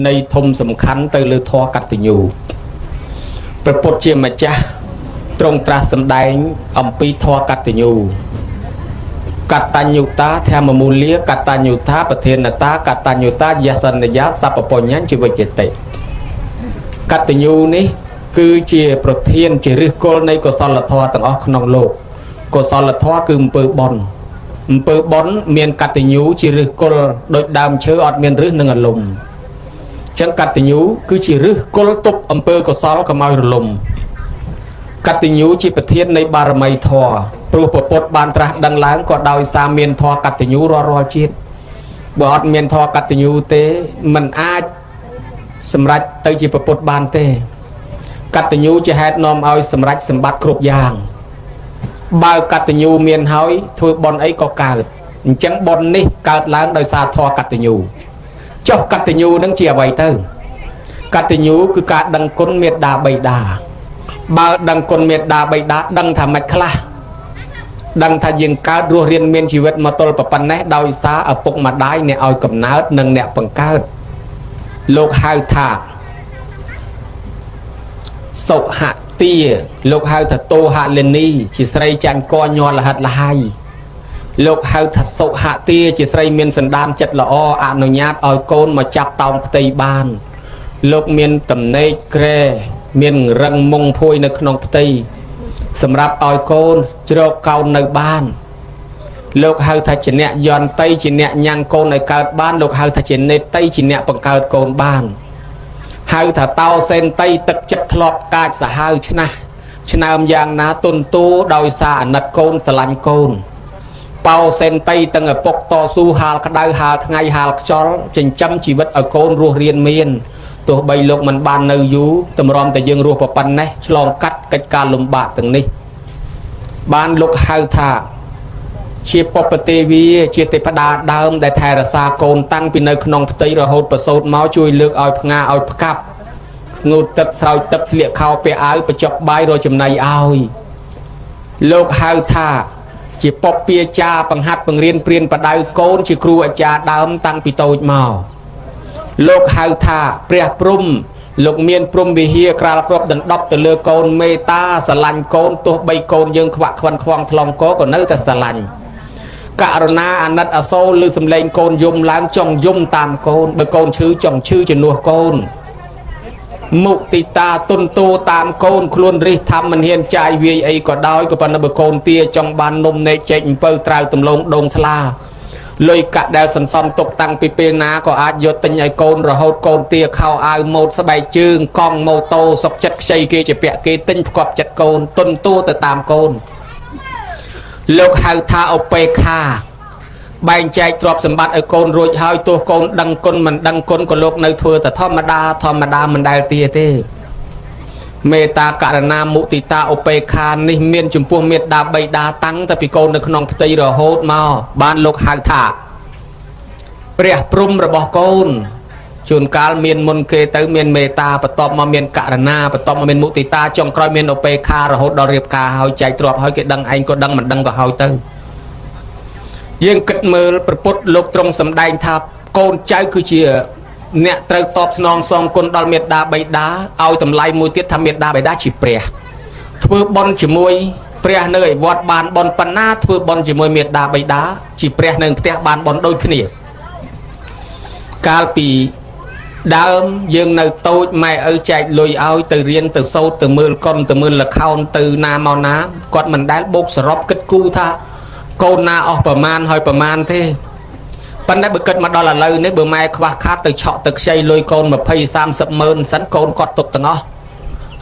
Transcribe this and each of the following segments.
នៃធំសំខាន់ទៅលើធម៌កតញ្ញូព្រះពុទ្ធជាម្ចាស់ទ្រង់ត្រាស់សម្ដែងអំពីធម៌កតញ្ញូកតញ្ញូតាធម្មមូលាកតញ្ញូតាប្រធានតាកតញ្ញូតាយសន្យាសពបញ្ញជីវិជតិកតញ្ញូនេះគឺជាប្រធានជាឫសគល់នៃកុសលធម៌ទាំងអស់ក្នុងលោកកុសលធម៌គឺអំពើបុណ្យអំពើបុណ្យមានកតញ្ញូជាឫសគល់ដោយដើមឈើអត់មានឫសនឹងអលំចឹងកតញ្ញូគឺជាឫសគល់ទប់អំពើកុសលកុំឲ្យរលំកតញ្ញូជាប្រធាននៃបារមីធម៌ព្រោះពពុទ្ធបានត្រាស់ដឹងឡើងក៏ដោយសារមានធម៌កតញ្ញូរាល់ជាតិបើអត់មានធម៌កតញ្ញូទេมันអាចសម្រេចទៅជាពពុទ្ធបានទេកតញ្ញូជាហេតុនាំឲ្យសម្រេចសម្បត្តិគ្រប់យ៉ាងបើកតញ្ញូមានហើយធ្វើបុណ្យអីក៏កើតអញ្ចឹងបុណ្យនេះកើតឡើងដោយសារធម៌កតញ្ញូចុះកតញ្ញូនឹងជាអ្វីទៅកតញ្ញូគឺការដឹងគុណមេត្តាបិតាបើដឹងគុណមេត្តាបិតាដឹងថាម៉េចខ្លះដឹងថាយើងកើតរស់រានមានជីវិតមកទល់ប៉ុណ្ណេះដោយសារឪពុកម្ដាយអ្នកឲ្យកំណើតនិងអ្នកបង្កើតលោកហៅថាសុហទាលោកហៅថាតោហលនីជាស្រីចាញ់កញ័រលហិតលហៃលោកហៅថាសុហទាជាស្រីមានសន្តានចិត្តល្អអនុញ្ញាតឲ្យកូនមកចាប់តោងផ្ទៃបានលោកមានតំណែកក្រែមានរឹងមុងភួយនៅក្នុងផ្ទៃសម្រាប់ឲ្យកូនជ្រកកោននៅបានលោកហៅថាជាអ្នកយន្តតីជាអ្នកញ៉ាំងកូនឲ្យកើតបានលោកហៅថាជានេតីជាអ្នកបង្កើតកូនបានហៅថាតោសេនតីទឹកចិត្តធ្លាប់កាចសាហាវឆ្នះឆ្នើមយ៉ាងណាទុនទូដោយសារអាណិតកូនស្រឡាញ់កូនបោសេនតីទាំងឪពុកតស៊ូហាលក្តៅហាលថ្ងៃហាលខ្យល់ចិញ្ចឹមជីវិតឲ្យកូនរស់រានមានទោះបីលោកមិនបាននៅយូរតម្រាំតែយើងរស់ប៉ុណ្ណេះឆ្លងកាត់កិច្ចការលំបាកទាំងនេះបានលោកហៅថាជាពពទេវីជាទេពតាដើមដែលថែរក្សាកូនតាំងពីនៅក្នុងផ្ទៃរហូតប្រសូតមកជួយលើកឲ្យផ្ងាឲ្យផ្កាប់ស្ងួតទឹកស្រោចទឹកស្លៀកខោពាក់អាវបញ្ចុកបាយរចំណីឲ្យលោកហៅថាជាពពពាចាបង្ហាត់បង្រៀនព្រៀនបដៅកូនជាគ្រូអាចារ្យដើមតាំងពីតូចមកលោកហៅថាព្រះព្រំលោកមានព្រំវិហារក្រាលគ្របដណ្ដប់ទៅលើកូនមេត្តាស្រឡាញ់កូនទោះបីកូនយើងខ្វាក់ខ្វិនខ្វងថ្លង់កក៏នៅតែស្រឡាញ់ករណាអាណិតអាសូរឬសំឡេងកូនយំឡើងចង់យំតាមកូនបើកូនឈឺចង់ឈឺជំនួសកូនមុទិតាទុនតួតាមកូនខ្លួនរិះធម្មមិនហ៊ានចាយវាយអីក៏ដោយក៏ប៉ុន្តែបើកូនទាចង់បាននំនែកចេកអំពៅត្រាវទំលងដងស្លាលុយកាក់ដែលសន្សំទុកតាំងពីពេលណាក៏អាចយកទិញឲ្យកូនរហូតកូនទាខោអាវម៉ូតស្បែកជើងកង់ម៉ូតូសុកចិត្តខ្ចីគេជាពាក់គេទិញផ្គប់ចិត្តកូនទុនតួទៅតាមកូនលោកហៅថាឧបេក្ខាបែងចែកទ្រព្យសម្បត្តិឲ្យកូនរួចហើយទោះកូនដឹងគុណមិនដឹងគុណក៏លោកនៅធ្វើតែធម្មតាធម្មតាមិនដែលទាទេមេត្តាករណាមុទិតាឧបេក្ខានេះមានចំពោះមេត្តាបិតាតាំងតែពីកូននៅក្នុងផ្ទៃរហូតមកបានលោកហៅថាព្រះព្រំរបស់កូនជួនកាលមានមុនគេទៅមានមេត្តាបន្ទាប់មកមានករណាបន្ទាប់មកមានមុទិតាចុងក្រោយមានឧបេក្ខារហូតដល់រៀបការហើយចែកទ្រព្យហើយគេដឹងឯងក៏ដឹងមិនដឹងក៏ហើយទៅយើងគិតមើលព្រះពុទ្ធលោកទ្រង់សម្ដែងថាកូនចៅគឺជាអ្នកត្រូវតបស្នងសងគុណដល់មេត្តាបិតាឲ្យតម្លៃមួយទៀតថាមេត្តាបិតាជាព្រះធ្វើបុណ្យជាមួយព្រះនៅឯវត្តបានបុណ្យប៉ុណ្ណាធ្វើបុណ្យជាមួយមេត្តាបិតាជាព្រះនៅផ្ទះបានបុណ្យដូចគ្នាកាលពីដើមយើងនៅតូចម៉ែឪចែកលុយឲ្យទៅរៀនទៅសូត្រទៅមើលកុនទៅមើលល្ខោនទៅណាមកណាគាត់មិនដែលបូកសរុបគិតគូរថាកូនណាអស់ប្រមាណហើយប្រមាណទេប៉ុន្តែបើគិតមកដល់ឥឡូវនេះបើម៉ែខ្វះខាតទៅឆក់ទៅខ្ចីលុយកូន20 30ម៉ឺនសិនកូនគាត់ទុកទាំងអស់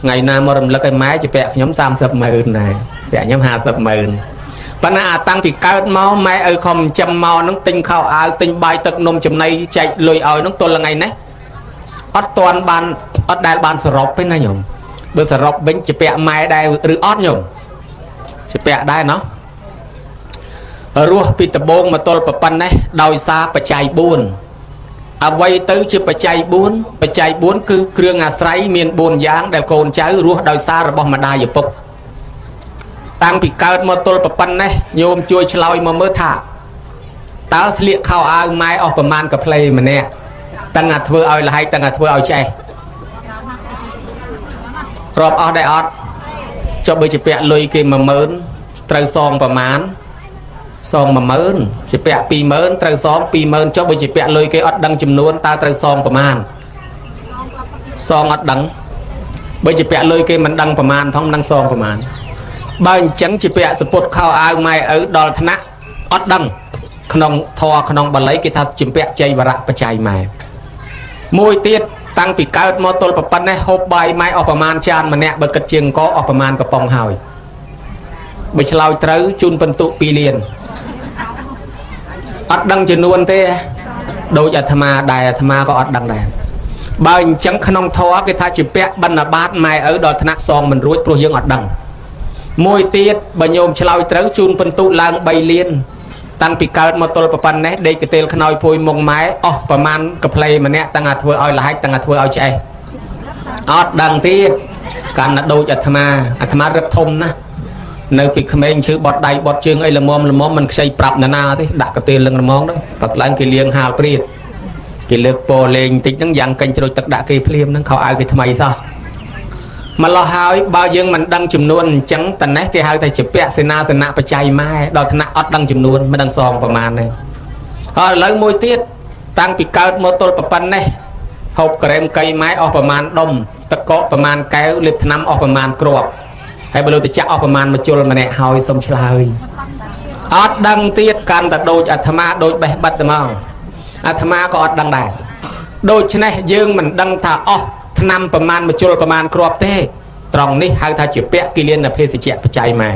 ថ្ងៃណាមករំលឹកឲ្យម៉ែជាពាក់ខ្ញុំ30ម៉ឺនដែរពាក់ខ្ញុំ50ម៉ឺនប៉ុន្តែអាតាំងពីកើតមកម៉ែឪខំចិញ្ចឹមមកហ្នឹងទិញខោអាវទិញបាយទឹកនំចំណីចែកលុយឲ្យហ្នឹងទល់ថ្ងៃនេះអត់ទាន់បានអត់ដែលបានសរុបទេណាញោមបើសរុបវិញជាពាក់ម៉ែដែរឬអត់ញោមជាពាក់ដែរណោះរស់ពីដបងមកទល់ប៉ុណ្ណេះដោយសារបច្ច័យ4អ្វីទៅជាបច្ច័យ4បច្ច័យ4គឺគ្រឿងអាស្រ័យមាន4យ៉ាងដែលកូនចៅរស់ដោយសាររបស់ម្ដាយឪពុកតាំងពីកើតមកទល់ប៉ុណ្ណេះញោមជួយឆ្លើយមកមើលថាតើស្លៀកខោអាវម៉ែអស់ប្រមាណកាផ្លេម្នាក់ តាំងអាធ្វើឲ្យលហែកតាំងអាធ្វើឲ្យឆ្អេះរាប់អស់ដែរអត់ចុះបើជាពាក់លុយគេ10000ត្រូវសងប្រមាណសង10000ជាពាក់20000ត្រូវសង20000ចុះបើជាពាក់លុយគេអត់ដឹងចំនួនតើត្រូវសងប្រមាណសងអត់ដឹងបើជាពាក់លុយគេមិនដឹងប្រមាណផងមិនដឹងសងប្រមាណបើអញ្ចឹងជាពាក់សពុតខោអាវម៉ែឪដល់ថ្នាក់អត់ដឹងក្នុងធម៌ក្នុងបាលីគេថាជាពាក់ជ័យវរៈបច្ច័យម៉ែមួយទៀតតាំងពីកើតមកទល់ប៉ុណ្ណេះហូបបាយម៉ែអស់ប្រមាណចានម្នាក់បើគិតជាអង្គអស់ប្រមាណកំប៉ុងហើយបើឆ្លើយត្រូវជូនពិន្ទុ2លានអត់ដឹងចំនួនទេដូចអាត្មាដែរអាត្មាក៏អត់ដឹងដែរបើអញ្ចឹងក្នុងធម៌គេថាជាពាក់បណ្ឌបាតម៉ែឪដល់ថ្នាក់សងមិនរួចព្រោះយើងអត់ដឹងមួយទៀតបើញោមឆ្លើយត្រូវជូនពិន្ទុឡើង3លានតាំងពីកើតមកទល់ប៉ុណ្ណេះដេកកទេលខ្នើយភួយមុងម៉ែអស់ប្រមាណកាផ្លេម្នាក់តាំងអាធ្វើឲ្យលហែកតាំងអាធ្វើឲ្យឆ្អេះអត់ដឹងទៀតកាន់តែដូចអាត្មាអាត្មារឹកធំណាស់នៅពីក្មេងឈឺបត់ដៃបត់ជើងអីល្មមល្មមមិនខ្ចីប្រាប់នរណាទេដាក់កទេលលឹងល្មងទៅបាត់ឡើងគេលៀងហាលព្រាតគេលើកពោលេងបន្តិចហ្នឹងយ៉ាងកេញជ្រុចទឹកដាក់គេភ្លាមហ្នឹងខោអាវគេថ្មីសោះម្លោះហើយបើយើងមិនដឹងចំនួនអញ្ចឹងតនេះគេហៅថាជាពាក់សេនាសនៈបច្ច័យម៉ែដល់ថ្នាក់អត់ដឹងចំនួនមិនដឹងសងប្រមាណទេហើយឥឡូវមួយទៀតតាំងពីកើតមកទល់ប៉ុណ្ណេះហូបក្រែមកៃម៉ែអស់ប្រមាណដុំទឹកកកប្រមាណកែវលេបថ្នាំអស់ប្រមាណគ្រាប់ហើយបើលោកទៅចាក់អស់ប្រមាណមួយជុលម្នាក់ហើយសុំឆ្លើយអត់ដឹងទៀតកាន់តែដូចអាត្មាដូចបេះបិទហ្មងអាត្មាក៏អត់ដឹងដែរដូច្នេះយើងមិនដឹងថាអស់ថ្នាំប្រមាណមួយជុលប្រមាណគ្រាប់ទេត្រង់នេះហៅថាជាពាក់គិលានភេសជ្ជៈបច្ច័យម៉ែ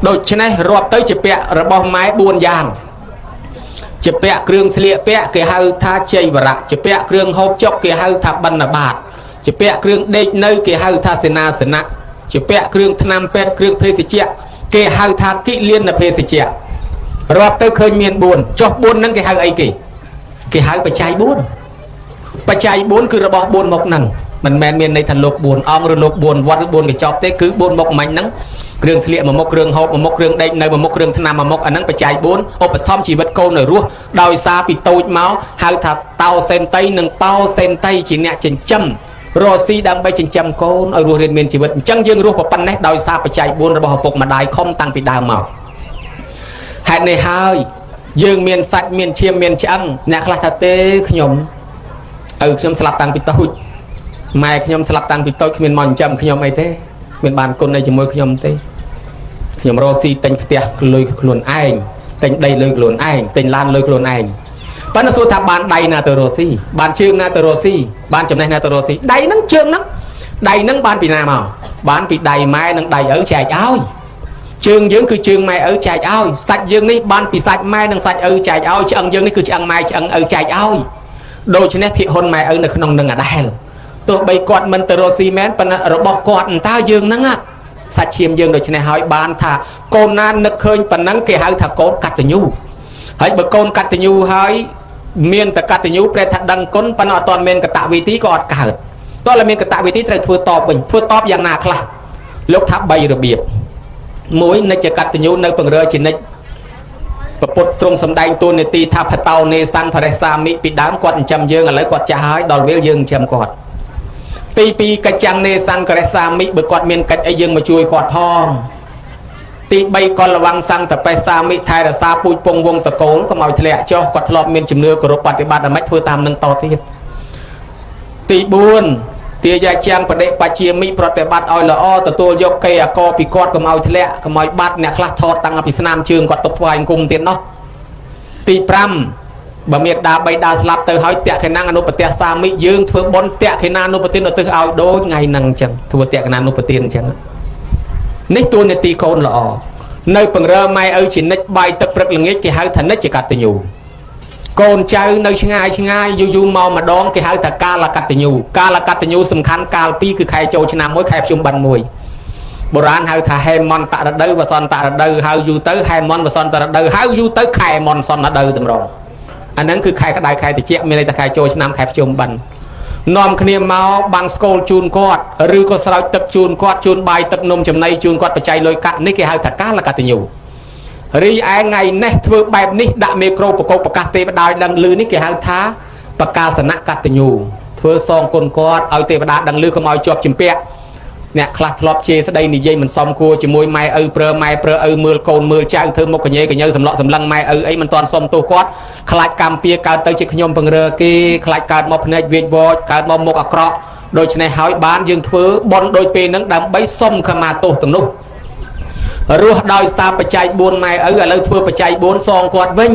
ដូច្នេះរាប់ទៅជាពាក់របស់ម៉ែ4យ៉ាងជាពាក់គ្រឿងស្លៀកពាក់គេហៅថាជ័យវរៈជាពាក់គ្រឿងហូបចុកគេហៅថាបណ្ឌបាតជាពាក់គ្រឿងដេកនៅគេហៅថាសេនាសនៈជាពាក់គ្រឿងថ្នាំពេទ្យគ្រឿងភេសជ្ជៈគេហៅថាគិលានភេសជ្ជៈរាប់ទៅឃើញមាន4ចុះ4ហ្នឹងគេហៅអីគេគេហៅបច្ច័យ4បច្ច័យ4គឺរបស់4មុខហ្នឹងមិនមែនមានន័យថាលោក4អង្គឬលោក4វត្តឬ4កញ្ចប់ទេគឺ4មុខមិញហ្នឹងគ្រឿងស្លៀកមួយមុខគ្រឿងហូបមួយមុខគ្រឿងដេកនៅមួយមុខគ្រឿងថ្នាំមួយមុខអាហ្នឹងបច្ច័យ4ឧបត្ថម្ភជីវិតកូននៅរស់ដោយសារពីតូចមកហៅថាតោសេនតីនិងប៉ោសេនតីជាអ្នកចិញ្ចឹមរស់ស៊ីដើម្បីចិញ្ចឹមកូនឲ្យរស់រានមានជីវិតអញ្ចឹងយើងរស់ប៉ុណ្ណេះដោយសារបច្ច័យ4របស់ឪពុកម្ដាយខំតាំងពីដើមមកហេតុនេះហើយយើងមានសាច់មានឈាមមានឆ្អឹងអ្នកខ្លះថាទេខ្ញុំឪខ្ញុំស្លាប់តាំងពីតូចម៉ែខ្ញុំស្លាប់តាំងពីតូចគ្មានមកចិញ្ចឹមខ្ញុំអីទេគ្មានបានគុណអីជាមួយខ្ញុំទេខ្ញុំរកស៊ីទិញផ្ទះលុយខ្លួនឯងទិញដីលុយខ្លួនឯងទិញឡានលុយខ្លួនឯងប៉ុន្តែសួរថាបានដៃណាទៅរកស៊ីបានជើងណាទៅរកស៊ីបានចំណេះណាទៅរកស៊ីដៃហ្នឹងជើងហ្នឹងដៃហ្នឹងបានពីណាមកបានពីដៃម៉ែនិងដៃឪចែកឲ្យជើងយើងគឺជើងម៉ែឪចែកឲ្យសាច់យើងនេះបានពីសាច់ម៉ែនិងសាច់ឪចែកឲ្យឆ្អឹងយើងនេះគឺឆ្អឹងម៉ែឆ្អឹងឪចែកឲ្យដូច្នេះភាគហ៊ុនម៉ែឪនៅក្នុងនឹងអដែលទោះបីគាត់មិនទៅរកស៊ីមែនប៉ុន្តែរបស់គាត់តើយើងហ្នឹងសាច់ឈាមយើងដូច្នេះហើយបានថាកូនណានឹកឃើញប៉ុណ្ណឹងគេហៅថាកូនកតញ្ញូហើយបើកូនកតញ្ញូហើយមានតែកតញ្ញូប្រែថាដឹងគុណប៉ុន្តែអត់ទាន់មានកតវិធីក៏អត់កើតតោះតែមានកតវិធីត្រូវធ្វើតបវិញធ្វើតបយ៉ាងណាខ្លះលោកថា3របៀបមួយនិច្ចកតញ្ញូនៅពង្រើជានិច្ចពពុទ្ធទ្រង់សម្ដែងតួនាទីថាផតោនេសង្ឃរិសាមិពីដើមគាត់ចិញ្ចឹមយើងឥឡូវគាត់ចាស់ហើយដល់ពេលយើងចិញ្ចឹមគាត់ទី2កចាំងនេសង្ឃរិសាមិបើគាត់មានកិច្ចអីយើងមកជួយគាត់ផងទី3កលវੰសង្ឃតបេសាមិថែរក្សាពូជពងវងតកូលកុំឲ្យធ្លាក់ចុះគាត់ធ្លាប់មានជំនឿគោរពប្រតិបត្តិអ្ហ្មិចធ្វើតាមនឹងតទៀតទី4ទាយាចាំងបដិបជាមិប្រតិបត្តិឲ្យល្អទទួលយកកេអកពីគាត់កុំឲ្យធ្លាក់កុំឲ្យបាត់អ្នកខ្លះថតតាំងពីស្នាមជើងគាត់ទុកថ្វាយអង្គមទៀតណោះទី5បើមេដាបីដាស្លាប់ទៅហើយតក្ខិណាអនុបទសាមិយើងធ្វើបុណ្យតក្ខិណាអនុបទានឧទ្ទិសឲ្យដូចថ្ងៃហ្នឹងអញ្ចឹងធ្វើតក្ខិណាអនុបទានអញ្ចឹងនេះតួនាទីកូនល្អនៅពង្រើម៉ែឪជានិច្ចបាយទឹកព្រឹកល្ងាចគេហៅថានិច្ចកតញ្ញូកូនចៅនៅឆ្ងាយឆ្ងាយយូរយូរមកម្ដងគេហៅថាកាលកតញ្ញូកាលកតញ្ញូសំខាន់កាលពីរគឺខែចូលឆ្នាំមួយខែភ្ជុំបិណ្ឌមួយបុរាណហៅថាហេមន្តរដូវវសន្តរដូវហៅយូរទៅហេមន្តវសន្តរដូវហៅយូរទៅខែមនសនរដូវតម្រងអាហ្នឹងគឺខែក្តៅខែត្រជាក់មានន័យថាខែចូលឆ្នាំខែភ្ជុំបិណ្ឌនាំគ្នាមកបាំងស្គលជូនគាត់ឬក៏ស្រោចទឹកជូនគាត់ជូនបាយទឹកនំចំណីជូនគាត់បច្ច័យលុយកាក់នេះគេហៅថាកាលកតញ្ញូរីឯថ្ងៃនេះធ្វើបែបនេះដាក់មេក្រូប្រកោកប្រកាសទេវតាឲ្យដឹងឮនេះគេហៅថា បកាសនៈកតញ្ញូធ្វើសងគុណគាត់ឲ្យទេវតាដឹងឮកុំឲ្យជាប់ជំពាក់អ្នកខ្លះធ្លាប់ជេរស្ដីនិយាយមិនសមគួរជាមួយម៉ែឪប្រើម៉ែប្រើឪមើលកូនមើលចៅធ្វើមុខកញ៉េកញើសម្លក់សម្លឹងម៉ែឪអីមិនទាន់សុំទោសគាត់ខ្លាចកម្មពៀកើតទៅជាខ្ញុំពង្រើគេខ្លាចកើតមកភ្នែកវាចវចកើតមកមុខអាក្រក់ដូច្នេះហើយបានយើងធ្វើបន់ដូចពេលហ្នឹងដើម្បីសុំខមាទោសទាំងនោះរស់ដោយសារបច្ច័យ4ម៉ែឪឥឡូវធ្វើបច្ច័យ4សងគាត់វិញ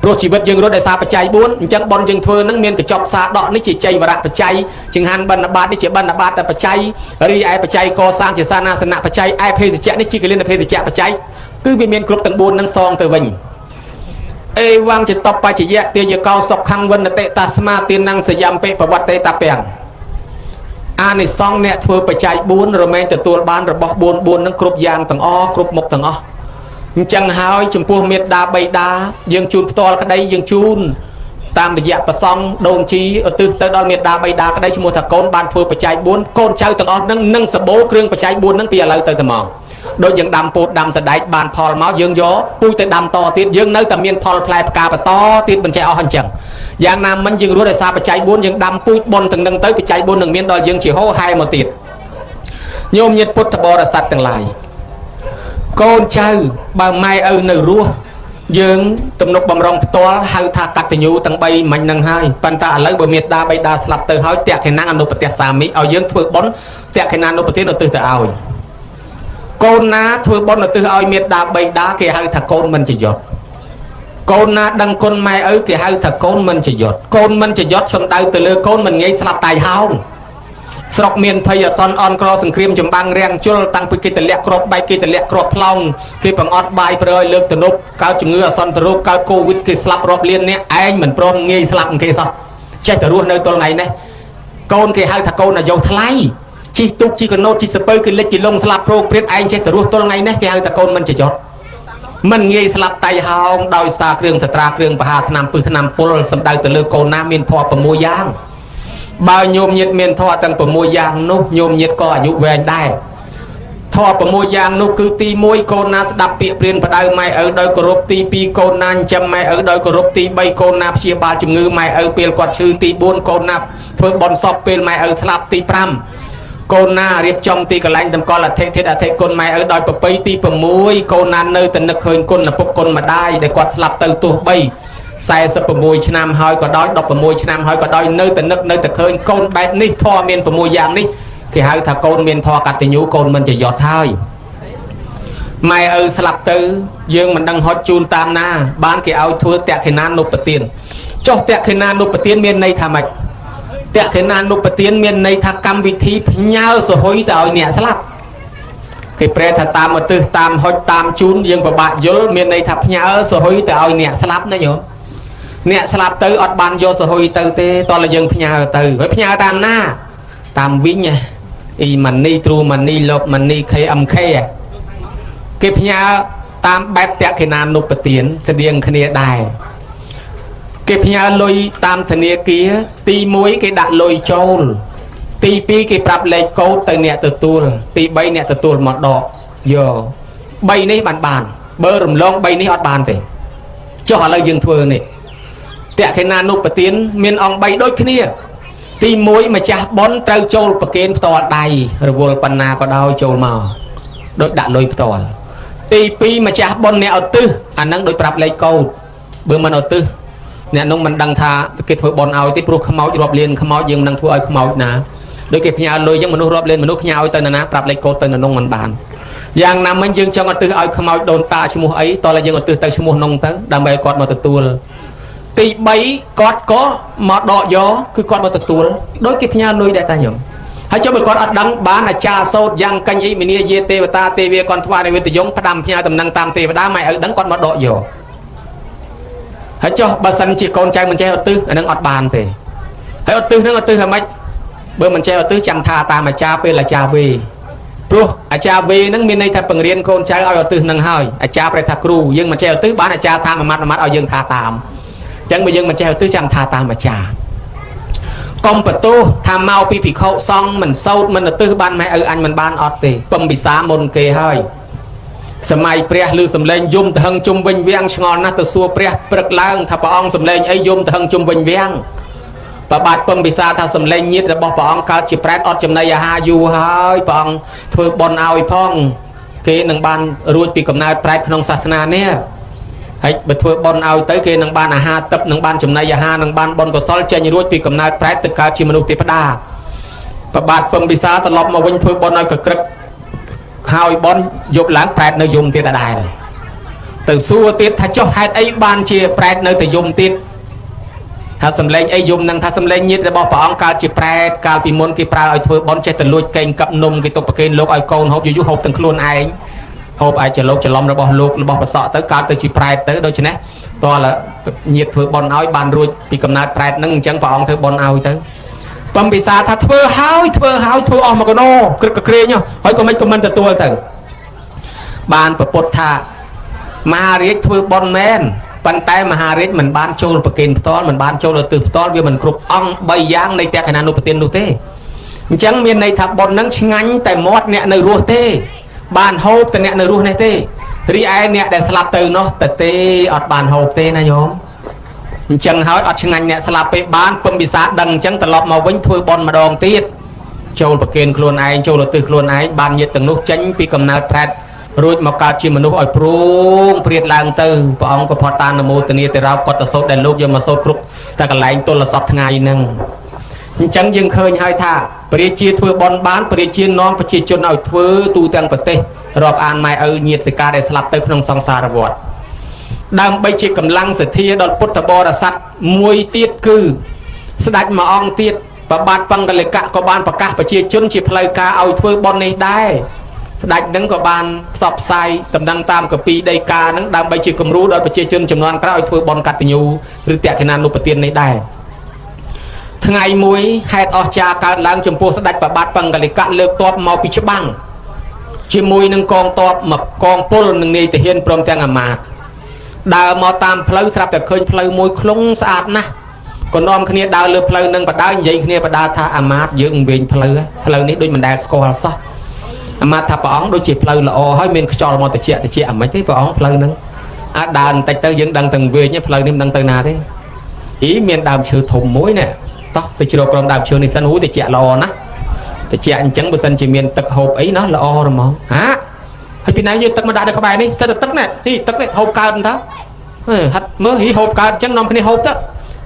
ព្រោះជីវិតយើងរស់ដោយសារបច្ច័យ4អញ្ចឹងបន់យើងធ្វើនឹងមានកញ្ចប់សាដកនេះជាចៃវរៈបច្ច័យចង្ហាន់បិណ្ឌបាតនេះជាបិណ្ឌបាតតែបច្ច័យរីឯបច្ច័យកសាងជាសានាសនៈបច្ច័យឯភេសជ្ជៈនេះជាកលិនភេសជ្ជៈបច្ច័យគឺវាមានគ្រប់ទាំង4នឹងសងទៅវិញអេវងចតបច្ចយៈទាយកោសុខੰវិនតិតាស្មាទានងសយំពិប្រវត្តិតពាំងអានិសង្សអ្នកធ្វើបច្ច័យ4រមែងទទួលបានរបស់4 4នឹងគ្រប់យ៉ាងទាំងអស់គ្រប់មុខទាំងអស់អញ្ចឹងហើយចំពោះមេត្តាបិតាយើងជូនផ្ទាល់ក្តីយើងជូនតាមរយៈប្រសង់ដូនជីឧទ្ទិសទៅដល់មេត្តាបិតាក្តីឈ្មោះថាកូនបានធ្វើបច្ច័យ4កូនចៅទាំងអស់នឹងនឹងសបោគ្រឿងបច្ច័យ4នឹងពីឥឡូវទៅតែមកដូចយើងដាំពោតដាំសណ្តែកបានផលមកយើងយកពូជទៅដាំតទៀតយើងនៅតែមានផលផ្លែផ្កាបន្តទៀតមិនចេះអស់អញ្ចឹងយ៉ាងណាមិញយើងរស់ដោយសារបច្ច័យ4យើងដាំពូជបុណ្យទាំងនឹងទៅបច្ច័យ4នឹងមានដល់យើងជាហោហែមកទៀតញោមញាតិពុទ្ធបរិស័ទទាំងឡាយកូនចៅបើម៉ែឪនៅរស់យើងទំនុកបំរុងផ្ទាល់ហៅថាកតញ្ញូទាំង3មិញនឹងហើយប៉ុន្តែឥឡូវបើមេដាបៃតាស្លាប់ទៅហើយតក្ខិណាអនុប្រទេសសាមិឲ្យយើងធ្វើបុណ្យតក្ខិណានុប្រទានឧទ្ទិសទៅឲ្យកូនណាធ្វើបុណ្យឧទ្ទិសឲ្យមេដាបៃតាគេហៅថាកូនមិនចយុតកូនណាដឹងគុណម៉ែឪគេហៅថាកូនមិនចយុតកូនមិនចយុតសំដៅទៅលើកូនមិនងាយស្លាប់តៃហោងស្រុកមានភ័យអាសន្នអន់ក្រសង្គ្រាមចម្បាំងរាំងជុលតាំងពីគេតលាក់គ្រាប់បែកគេតលាក់គ្រាប់ផ្លោងគេបង្អត់បាយប្រើឲ្យលើកទំនប់កើតជំងឺអាសន្នរោគកើតកូវីដគេស្លាប់រាប់លានអ្នកឯងមិនព្រមងាយស្លាប់គេសោះចេះតែរស់នៅទល់ថ្ងៃនេះកូនគេហៅថាកូនអាយុថ្លៃជីទូកជីកណូតជីសពៅគេលិចគេលងស្លាប់ប្រោកព្រាតឯងចេះតែរស់ទល់ថ្ងៃនេះគេហៅថាកូនមិនចយុតមិនងាយស្លាប់តៃហោងដោយសារគ្រឿងសត្រាគ្រឿងបហាថ្នាំពឹសថ្នាំពុលសំដៅទៅលើកូនណាមានធម៌6យ៉ាងបើញោមញាតមានធម៌ទាំង6យ៉ាងនោះញោមញាតក៏អាយុវែងដែរធម៌6យ៉ាងនោះគឺទី1កូនណាស្ដាប់ពាក្យព្រានផ្ដៅម៉ែឪដោយគោរពទី2កូនណាចិញ្ចឹមម៉ែឪដោយគោរពទី3កូនណាព្យាបាលជំងឺម៉ែឪពេលគាត់ឈឺទី4កូនណាធ្វើបុណ្យសពពេលម៉ែឪស្លាប់ទី5កូនណារៀបចំទីកន្លែងតម្កល់អធិធាតុអធិគុណម៉ែឪដោយប្រពៃទី6កូនណានៅតែនឹកឃើញគុណឪពុកគុណម្ដាយដែលគាត់ស្លាប់ទៅទោះបី46ឆ្នាំហើយក៏ដោយ16ឆ្នាំហើយក៏ដោយនៅតែនឹកនៅតែឃើញកូនបែបនេះធម៌មាន6យ៉ាងនេះគេហៅថាកូនមានធម៌កតញ្ញូកូនមិនចយុតហើយម៉ែឪស្លាប់ទៅយើងមិនដឹងហត់ជូនតាមណាបានគេឲ្យធ្វើតក្ខិណានុបទានចុះតក្ខិណានុបទានមានន័យថាម៉េចតក្ខិណានុបទានមានន័យថាកម្មវិធីផ្ញើសហុយទៅឲ្យអ្នកស្លាប់គេប្រែថាតាមឧទ្ទិសតាមហុចតាមជូនយើងពិបាកយល់មានន័យថាផ្ញើសហុយទៅឲ្យអ្នកស្លាប់ណាញោមអ្នកស្លាប់ទៅអត់បានយកសហុយទៅទេតោះតែយើងផ្ញើទៅហើយផ្ញើតាមណាតាមវិញអ៊ីម៉ានីទ្រូម៉ានីលបម៉ានី KMK គេផ្ញើតាមបែបតក្ខិណានុបទានស្តៀងគ្នាដែរគេផ្ញើលុយតាមធនាគារទី1គេដាក់លុយចូលទី2គេប្រាប់លេខកូដទៅអ្នកទទួលទី3អ្នកទទួលមកដកយក3នេះបានបើរំលង3នេះអត់បានទេចុះឥឡូវយើងធ្វើនេះតក្ខិណានុបទានមានអង្គ3ដូចគ្នាទី1ម្ចាស់បុណ្យត្រូវចូលប្រគេនផ្ទាល់ដៃរវល់ប៉ុណ្ណាក៏ដោយចូលមកដូចដាក់លុយផ្ទាល់ទី2ម្ចាស់បុណ្យអ្នកឧទ្ទិសអានឹងដូចប្រាប់លេខកូដបើមិនឧទ្ទិសអ្នកនោះមិនដឹងថាគេធ្វើបុណ្យឲ្យទេព្រោះខ្មោចរាប់លានខ្មោចយើងមិនដឹងធ្វើឲ្យខ្មោចណាដូចគេផ្ញើលុយចឹងមនុស្សរាប់លានមនុស្សផ្ញើឲ្យទៅណាប្រាប់លេខកូដទៅនៅនោះមិនបានយ៉ាងណាមិញយើងចង់ឧទ្ទិសឲ្យខ្មោចដូនតាឈ្មោះអីតោះតែយើងឧទ្ទិសទៅឈ្មោះនោះទៅដើម្បីឲ្យគាត់មកទទួលទី3គាត់ក៏មកដកយកគឺគាត់មកទទួលដូចគេផ្ញើលុយដែរតាញោមហើយចុះបើគាត់អត់ដឹងបានអាចារ្យសោតយ៉ាងកញ្ញអ៊ីមនីយាទេវតាទេវាគាត់ថ្វាយในវិទ្យងផ្ដាំផ្ញើតំណែងតាមទេវតាម៉ែឪដឹងគាត់មកដកយកហើយចុះបើសិនជាកូនចៅមិនចេះឧទ្ទិសអានឹងអត់បានទេហើយឧទ្ទិសនឹងឧទ្ទិសហ្មិចបើមិនចេះឧទ្ទិសចាំថាតាមអាចារ្យពេលអាចារ្យវេព្រោះអាចារ្យវេនឹងមានន័យថាបង្រៀនកូនចៅឲ្យឧទ្ទិសនឹងហើយអាចារ្យប្រែថាគ្រូយើងមិនចេះឧទ្ទិសបានអាចារ្យថាមួយម៉ាត់មួយម៉ាត់ឲ្យយើងថាតាមចឹងបើយើងមិនចេះឧទ្ទិសចាំថាតាមអាចារ្យកុំបន្ទោសថាមកពីភិក្ខុសង្ឃមិនសោតមិនឧទ្ទិសបានម៉ែឪអញមិនបានអត់ទេពំពិសាមុនគេហើយសម័យព្រះឮសំឡេងយំតហឹងជុំវិញវាំងឆ្ងល់ណាស់ទៅសួរព្រះព្រឹកឡើងថាព្រះអង្គសំឡេងអីយំតហឹងជុំវិញវាំង ប្របាទពំពិសាថាសំលេងញាតរបស់ព្រះអង្គកើតជាប្រែតអត់ចំណីអាហារយូរហើយព្រះអង្គធ្វើបុណ្យឲ្យផងគេនឹងបានរួចពីកំណើតប្រែតក្នុងសាសនានេះហើយបើធ្វើបុណ្យឲ្យទៅគេនឹងបានអាហារទឹកនឹងបានចំណីអាហារនឹងបានបុណ្យកុសលចេញរួចពីកំណើតប្រែតទៅកើតជាមនុស្សទេវតាប្របាទពំពិសាត្រឡប់មកវិញធ្វើបុណ្យឲ្យកក្រឹកហើយបុណ្យយប់ឡើងប្រែតនៅយំទៀតដដែលទៅសួរទៀតថាចុះហេតុអីបានជាប្រែតនៅតែយំទៀតថាសំលេងអីយំនឹងថាសំលេងញាតរបស់ព្រះអង្គកើតជាប្រែតកាលពីមុនគេប្រើឲ្យធ្វើបុណ្យចេះតែលួចកេងកັບនំគេទុកប្រគេនលោកឲ្យកូនហូបយូរៗហូបទាំងខ្លួនឯងហូបឲ្យចលោកច្រឡំរបស់លោករបស់ប្រសក់ទៅកើតទៅជាប្រែតទៅដូច្នេះតើញាតធ្វើបុណ្យឲ្យបានរួចពីកំណើតប្រែតនឹងអញ្ចឹងព្រះអង្គធ្វើបុណ្យឲ្យទៅពំពិសាថាធ្វើហើយធ្វើហើយធ្វើអស់មកកណោក្រឹកក្រែងហើយក៏មិនទទួលទៅបានប្រពុតថាមហារាជធ្វើបុណ្យមែនប៉ុន្តែមហារាជមិនបានចូលប្រគេនផ្ទាល់មិនបានចូលឧទ្ទិសផ្ទាល់វាមិនគ្រប់អង្គ3យ៉ាងនៃតក្កណានុប្រទាននោះទេអញ្ចឹងមានន័យថាបុណ្យនឹងឆ្ងាញ់តែមាត់អ្នកនៅរស់ទេបានហូបតែអ្នកនៅរស់នេះទេរីឯអ្នកដែលស្លាប់ទៅនោះតែទេអត់បានហូបទេណាញោមអញ្ចឹងហើយអត់ឆ្ងាញ់អ្នកស្លាប់ទេបានពំពិសាដឹងអញ្ចឹងត្រឡប់មកវិញធ្វើបុណ្យម្ដងទៀតចូលប្រគេនខ្លួនឯងចូលឧទ្ទិសខ្លួនឯងបានញាតិទាំងនោះចេញពីកំណើតប្រែតរួចមកកើតជាមនុស្សឲ្យព្រួងព្រាតឡើងទៅព្រះអង្គក៏ផតតានមោទនាទេរោកតសោតដែលលោកយកមកសូត្រគ្រប់តែកន្លែងទលសពថ្ងៃហ្នឹងអញ្ចឹងយើងឃើញហើយថាព្រះជាធ្វើបុណ្យបានព្រះជានាំប្រជាជនឲ្យធ្វើទូទាំងប្រទេសរាប់អានម៉ែឪញាតិសិកាដែលស្លាប់ទៅក្នុងសង្សារវដ្តដើម្បីជាកម្លាំងសទ្ធាដល់ពុទ្ធបរិស័ទមួយទៀតគឺស្ដេចមួយអង្គទៀតប្របាទបង្កលិកៈក៏បានប្រកាសប្រជាជនជាផ្លូវការឲ្យធ្វើបុណ្យនេះដែរស្ដេចនឹងក៏បានផ្សព្វផ្សាយតំណែងតាមកពីដីកានឹងដើម្បីជាគំរូដល់ប្រជាជនចំនួនក្រោយឲ្យធ្វើបុណ្យកតញ្ញូឬតក្កណានុប្រទាននេះដែរថ្ងៃមួយហេតុអស្ចារ្យកើតឡើងចំពោះស្ដេចប្របាទបង្កលិកៈលើកទ័ពមកពីច្បាំងជាមួយនឹងកងទ័ពមកកងពលនិងនាយទាហានព្រមទាំងអាមាត្យដើរមកតាមផ្លូវស្រាប់តែឃើញផ្លូវមួយខ្លុងស្អាតណាស់ក៏នាំគ្នាដើរលើផ្លូវនឹងបដើនិយាយគ្នាបដើថាអាមាត្យយើងវិញផ្លូវផ្លូវនេះដូចមិនដែលស្គាល់សោះអាមាត្យថាព្រះអង្គដូចជាផ្លូវល្អហើយមានខ្យល់មកតិចតិចអាម៉េចទេព្រះអង្គផ្លូវហ្នឹងអាចដើរបន្តិចទៅយើងដឹងទាំងវិញផ្លូវនេះមិនដឹងទៅណាទេអីមានដើមឈើធំមួយនេះតោះទៅជ្រកក្រោមដើមឈើនេះសិនហូតិចល្អណាស់តិចអញ្ចឹងបើសិនជាមានទឹកហូបអីណោះល្អហ្មងហាហើយពីណាយកទឹកមកដាក់នៅក្បែរនេះសិតតែទឹកនេះទីទឹកនេះហូបកើតតើហាត់មើលហ៊ីហូបកើតអញ្ចឹងនាំគ្នាហូបទៅ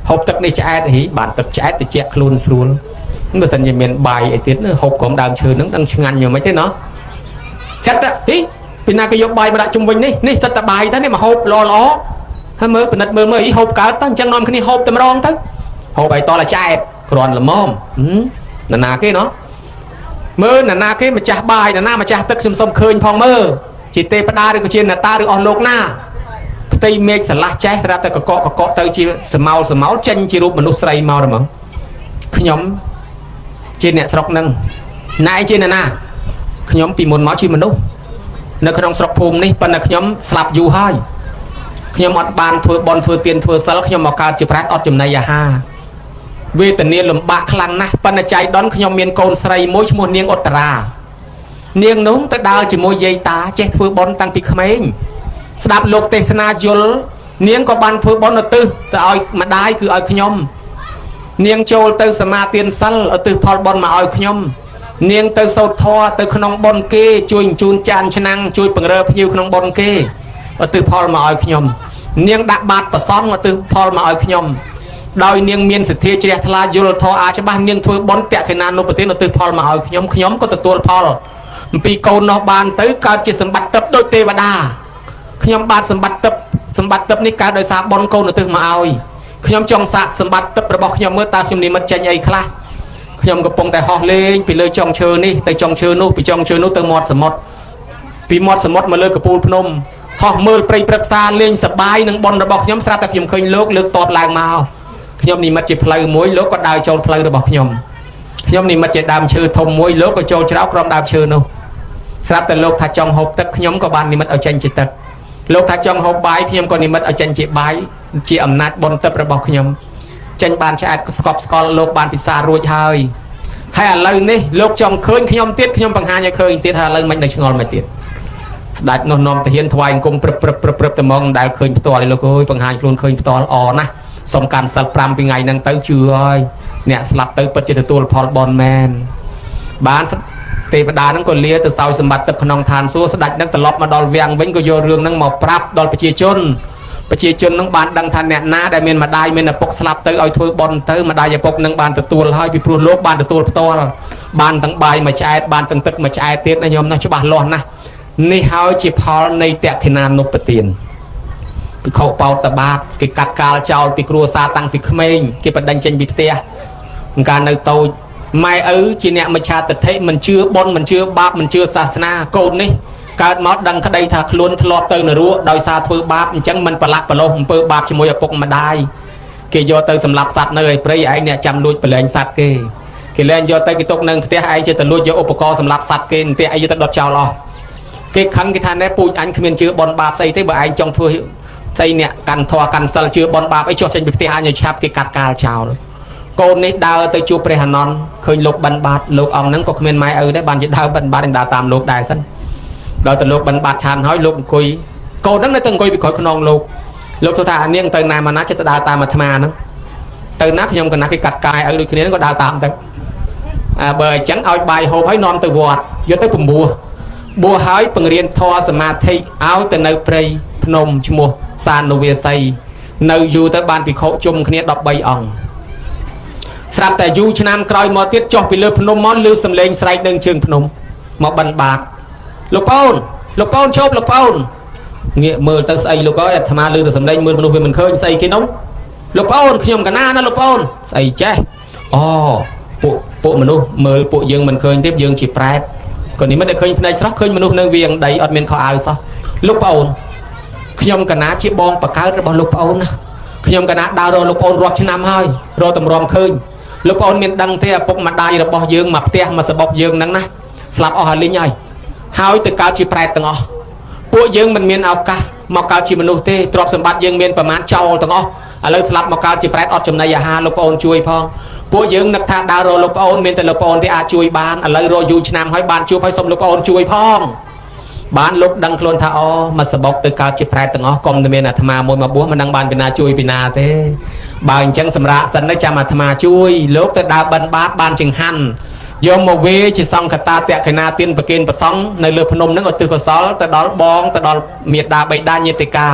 ហូបទឹកនេះឆ្អែតហ៊ីបានទឹកឆ្អែតតិចខ្លួនស្រួលបើសិនជាមានបាយអីទៀតហូបក្រោមដើមឈើហ្នឹងដឹងឆ្ងាញ់យ៉ាងម៉េចទេណោះចិត្តហ៊ីពីណាគេយកបាយមកដាក់ជុំវិញនេះនេះសិតតែបាយទៅនេះមកហូបល្អល្អហើយមើលពិនិត្យមើលមើលអីហូបកើតទៅអញ្ចឹងនាំគ្នាហូបតែម្ដងទៅហូបឲ្យតលឆ្អែតគ្រាន់ល្មមនរណាគេណោះមើលនរណាគេម្ចាស់បាយនរណាម្ចាស់ទឹកខ្ញុំសុំឃើញផងមើលជាទេពតាឬក៏ជាអ្នកតាឬអស់លោកណាផ្ទៃមេឃស្រឡះចេះស្រាប់តែកកកកទៅជាសមោលសមោលចេញជារូបមនុស្សស្រីមកហ្មងខ្ញុំជាអ្នកស្រុកនឹងណែជាអ្នកណាខ្ញុំពីមុនមកជាមនុស្សនៅក្នុងស្រុកភូមិនេះប៉ុន្តែខ្ញុំស្លាប់យូរហើយខ្ញុំអត់បានធ្វើបុណ្យធ្វើទានធ្វើសិលខ្ញុំមកកើតជាប្រែតអត់ចំណីអាហារវេទនាលំបាកខ្លាំងណាស់ប៉ុន្តែចៃដន្យខ្ញុំមានកូនស្រីមួយឈ្មោះនាងឧត្តរានាងនោះទៅដើរជាមួយយាយតាចេះធ្វើបុណ្យតាំងពីក្មេងស្ដាប់លោកទេសនាយល់នាងក៏បានធ្វើបុណ្យឧទ្ទិសទៅឲ្យម្ដាយគឺឲ្យខ្ញុំនាងចូលទៅសមាទានសិលឧទ្ទិសផលបុណ្យមកឲ្យខ្ញុំនាងទៅសូត្រធម៌ទៅក្នុងបុណ្យគេជួយជូនចានឆ្នាំងជួយពង្រើភ្ញៀវក្នុងបុណ្យគេឧទ្ទិសផលមកឲ្យខ្ញុំនាងដាក់បាតប្រសង់ឧទ្ទិសផលមកឲ្យខ្ញុំដោយនាងមានសទ្ធាជ្រះថ្លាយល់ធម៌អាចច្បាស់នាងធ្វើបុណ្យតក្កណានុប្រទានឧទ្ទិសផលមកឲ្យខ្ញុំខ្ញុំក៏ទទួលផលអំពីកូននោះបានទៅកើតជាសម្បត្តិទឹកដូចទេវតាខ្ញុំបានសម្បត្តិទឹកសម្បត្តិទឹកនេះកើតដោយសារបុណ្យកូនឧទ្ទិសមកឲ្យខ្ញុំចង់សាកសម្បត្តិទឹករបស់ខ្ញុំមើលតើខ្ញុំនិមិត្តចេញអីខ្លះខ្ញុំកំពុងតែហោះលេងពីលើចុងឈើនេះទៅចុងឈើនោះពីចុងឈើនោះទៅមាត់សមុទ្រពីមាត់សមុទ្រមកលើកំពូលភ្នំហោះមើលព្រៃព្រឹក្សាលេងសបាយនឹងបុណ្យរបស់ខ្ញុំស្រាប់តែខ្ញុំឃើញលោកលើកតបឡើងមកខ្ញុំនិមិត្តជាផ្លូវមួយលោកក៏ដើរចូលផ្លូវរបស់ខ្ញុំខ្ញុំនិមិត្តជាដើមឈើធំមួយលោកក៏ចូលច្រោកក្រោមដើមឈើនោះស្រាប់តែលោកថាចង់ហូបទឹកខ្ញុំក៏បាននិមិត្តឲ្យចេញជាទឹកលោកថាចង់ហូបបាយខ្ញុំក៏និមិត្តឲ្យចេញជាបាយជាអំណាចបុណ្យទឹករបស់ខ្ញុំចេញបានឆ្អែតស្កប់ស្កល់លោកបានពិសារួចហើយហើយឥឡូវនេះលោកចង់ឃើញខ្ញុំទៀតខ្ញុំបង្ហាញឲ្យឃើញទៀតហើយឥឡូវមិននៅឆ្ងល់មិនទៀតស្ដេចនោះនាំទាហានថ្វាយអង្គមព្រឹបព្រឹបព្រឹបព្រឹបតែមកមិនដែលឃើញផ្ទាល់ទេលោកអើយបង្ហាញខ្លួនឃើញផ្ទាល់អណាស់ សុំកាន់សិល5ពីថ្ងៃហ្នឹងទៅជឿហើយអ្នកស្លាប់ទៅពិតជាទទួលផលបុណ្យមែនបានទេវតាហ្នឹងក៏លាទៅសោយសម្បត្តិទឹកក្នុងឋានសួគ៌ស្ដេចហ្នឹងត្រឡប់មកដល់វាំងវិញក៏យករឿងហ្នឹងមកប្រាប់ដល់ប្រជាជនប្រជាជននឹងបានដឹងថាអ្នកណាដែលមានម្ដាយមានឪពុកស្លាប់ទៅឲ្យធ្វើបុណ្យទៅម្ដាយឪពុកនឹងបានទទួលហើយពីព្រោះលោកបានទទួលផ្ទាល់បានទាំងបាយមួយឆ្អែតបានទាំងទឹកមួយឆ្អែតទៀតណាញោមណាច្បាស់លាស់ណាស់នេះហើយជាផលនៃតក្ខិណានុបទានភិក្ខុបោតបាតគេកាត់កាលចោលពីគ្រួសារតាំងពីក្មេងគេបណ្ដេញចេញពីផ្ទះកាលនៅតូចម៉ែឪជាអ្នកមច្ឆាទិដ្ឋិមិនជឿបុណ្យមិនជឿបាបមិនជឿសាសនាកូននេះកើតមកដឹងក្តីថាខ្លួនធ្លាប់ទៅនរកដោយសារធ្វើបាបអញ្ចឹងមិនប្រឡាក់ប្រឡោះអំពើបាបជាមួយឪពុកម្ដាយគេយកទៅសម្លាប់សត្វនៅឯព្រៃឯងអ្នកចាំលួចប្រឡែងសត្វគេគេលែងយកទៅគេទុកនៅផ្ទះឯងចេះតែលួចយកឧបករណ៍សម្លាប់សត្វគេផ្ទះឯងយកទៅដុតចោលអស់គេខឹងគេថាណែពូជអញគ្មានជឿបុណ្យបាបស្អីទេបើឯងចង់ធ្វើស្អីអ្នកកាន់ធម៌កាន់សិលជឿបុណ្យបាបអីចុះចេញពីផ្ទះអញឲ្យឆាប់គេកាត់កាលចោលកូននេះដើរទៅជួបព្រះអានន្ទឃើញលោកបិណ្ឌបាតលោកអង្គហ្នឹងក៏គ្មានម៉ែឪដែរបានជាដើរបិណ្ឌបាតដើរតាមលោកដែរសិនដល់ទៅលោកបិណ្ឌបាតឆានហើយលោកអង្គុយកូនហ្នឹងនៅតែអង្គុយពីក្រោយខ្នងលោកលោកសួរថាអានាងទៅណាមកណាចិត្តទៅដើរតាមអាត្មាហ្នឹងទៅណាខ្ញុំកណាគេកាត់កាយឲ្យដូចគ្នាហ្នឹងក៏ដើរតាមទៅអាបើអញ្ចឹងឲ្យបាយហូបហើយនាំទៅវត្តយកទៅពំពោះបួសហើយពង្រៀនធម៌សមាធិឲ្យទៅនៅព្រៃភ្នំឈ្មោះសានុវាសីនៅយូរទៅបានភិក្ខុជុំគ្នា13អង្គស្រាប់តែយូរឆ្នាំក្រោយមកទៀតចុះពីលើភ្នំមកលឺសំឡេងស្រែកនឹងជើងភ្នំមកបិណ្ឌបាតលោកប្អូនលោកប្អូនឈប់លោកប្អូនងាកមើលទៅស្អីលោកអើយអាត្មាលឺតែសំឡេងមើលមនុស្សវាមិនឃើញស្អីគេនោះលោកប្អូនខ្ញុំកណាណាលោកប្អូនស្អីចេះអូពួកមនុស្សមើលពួកយើងមិនឃើញទេយើងជាប្រែតក៏នេះមិនได้ឃើញភ្នែកស្រស់ឃើញមនុស្សនៅវៀងដីអត់មានខោអាវសោះលោកប្អូនខ្ញុំកណាជាបងបកើតរបស់លោកប្អូនណាខ្ញុំកណាដើររកលោកប្អូនរាប់ឆ្នាំហើយរកតម្រាំឃើញលោកប្អូនមានដឹងទេឪពុកម្ដាយរបស់យើងមកផ្ទះមកសបុកយើងហ្នឹងណាស្លាប់អស់ហើយលីងហើយហើយទៅកើតជាប្រែតទាំងអស់ពួកយើងមិនមានឱកាសមកកើតជាមនុស្សទេទ្រព្យសម្បត្តិយើងមានប្រមាណចោលទាំងអស់ឥឡូវស្លាប់មកកើតជាប្រែតអត់ចំណីអាហារលោកប្អូនជួយផងពួកយើងនឹកថាដើររកលោកប្អូនមានតែលោកប្អូនទេអាចជួយបានឥឡូវរកយូរឆ្នាំហើយបានជួបហើយសុំលោកប្អូនជួយផងបានលោកដឹងខ្លួនថាអូមកសបុកទៅកើតជាប្រែតទាំងអស់កុំតែមានអាត្មាមួយមកបួសមិនដឹងបានពីណាជួយពីណាទេបើអញ្ចឹងសម្រាប់សិនទៅចាំអាត្មាជួយលោកទៅដើរបិណ្ឌបាតបានចង្ហាន់យកមកវេជាសង្ឃតាតក្កណាទានប្រគេនប្រសង់នៅលើភ្នំហ្នឹងឧទ្ទិសកុសលទៅដល់បងទៅដល់មេដាបិតាញាតិកា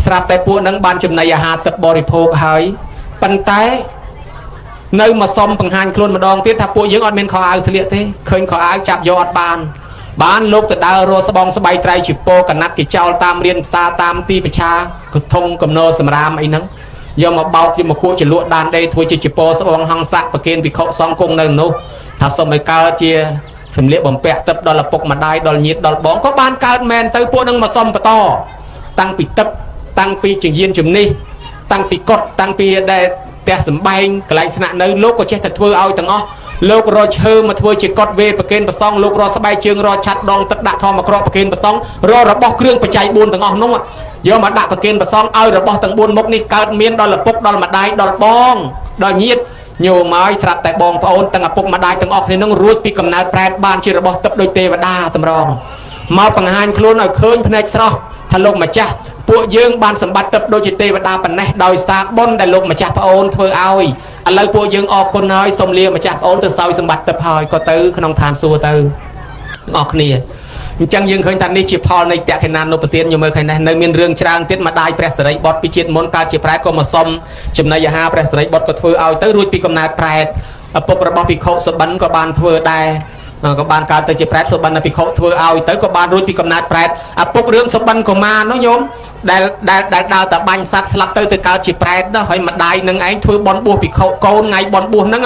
ស្រាប់តែពួកហ្នឹងបានចំណីអាហារទឹកបរិភោគហើយប៉ុន្តែនៅមកសុំបង្ហាញខ្លួនម្ដងទៀតថាពួកយើងអត់មានខោអាវស្លៀកទេឃើញខោអាវចាប់យកអត់បានបានលោកទៅដើររកស្បងស្បៃត្រៃជាពោកណាត់គេចោលតាមរៀនផ្សារតាមទីប្រឆាកធុងកំណោសម្រាមអីហ្នឹងយកមកបោកយកមកគក់ចលក់ដានដេធ្វើជាពោស្បងហង្សៈប្រគេនភិក្ខុសង្ឃគង់នៅនោះថាសុំឲ្យកើតជាសម្លៀកបំពាក់ទឹកដល់ឪពុកម្ដាយដល់ញាតិដល់បងក៏បានកើតមែនទៅពួកនឹងមកសុំបន្តតាំងពីទឹកតាំងពីចង្យានជំនិះតាំងពីកុដតាំងពីដែលផ្ទះសំបែងកន្លែងស្នាក់នៅលោកក៏ចេះតែធ្វើឲ្យទាំងអស់លោករកឈើមកធ្វើជាកុដវេប្រគេនប្រសងលោករកស្បែកជើងរកឆាត់ដងទឹកដាក់ធម្មក្រកប្រគេនប្រសងរករបស់គ្រឿងបច្ច័យ4ទាំងអស់នោះយកមកដាក់ប្រគេនប្រសងឲ្យរបស់ទាំង4មុខនេះកើតមានដល់ឪពុកដល់ម្ដាយដល់បងដល់ញាតិញោមឲ្យស្រាប់តែបងប្អូនទាំងឪពុកម្ដាយទាំងអស់គ្នានឹងរួចពីកំណើតប្រែតបានជារបស់ទឹកដូចទេវតាតម្រងមកបង្ហាញខ្លួនឲ្យឃើញភ្នែកស្រស់ថាលោកម្ចាស់ពួកយើងបានសម្បត្តិទឹកដូចជាទេវតាប៉ុណ្ណេះដោយសារបុណ្យដែលលោកម្ចាស់ប្អូនធ្វើឲ្យឥឡូវពួកយើងអរគុណហើយសូមលាម្ចាស់ប្អូនទៅសោយសម្បត្តិទឹកហើយក៏ទៅក្នុងឋានសួគ៌ទៅអស់គ្នាអញ្ចឹងយើងឃើញថានេះជាផលនៃតក្ខិណានុបទានយើងមើលឃើញនេះនៅមានរឿងច្រើនទៀតម្ដាយព្រះសិរីបុត្រពីជាតិមុនកើតជាប្រែតក៏មកសុំចំណីអាហារព្រះសិរីបុត្រក៏ធ្វើឲ្យទៅរួចពីកំណើតប្រែតឪពុករបស់ភិក្ខុសុបិនក៏បានធ្វើដែរក៏បានកើតទៅជាប្រែតសុបិនភិក្ខុធ្វើឲ្យទៅក៏បានរួចពីកំណើតប្រែតឪពុករឿងសុបិនកុមារនោះញោមដែលដែលដែលដើរតែបាញ់សត្វស្លាប់ទៅទៅកើតជាប្រែតនោះហើយម្ដាយនឹងឯងធ្វើបន់បួសភិក្ខុកូនថ្ងៃបន់បួសហ្នឹង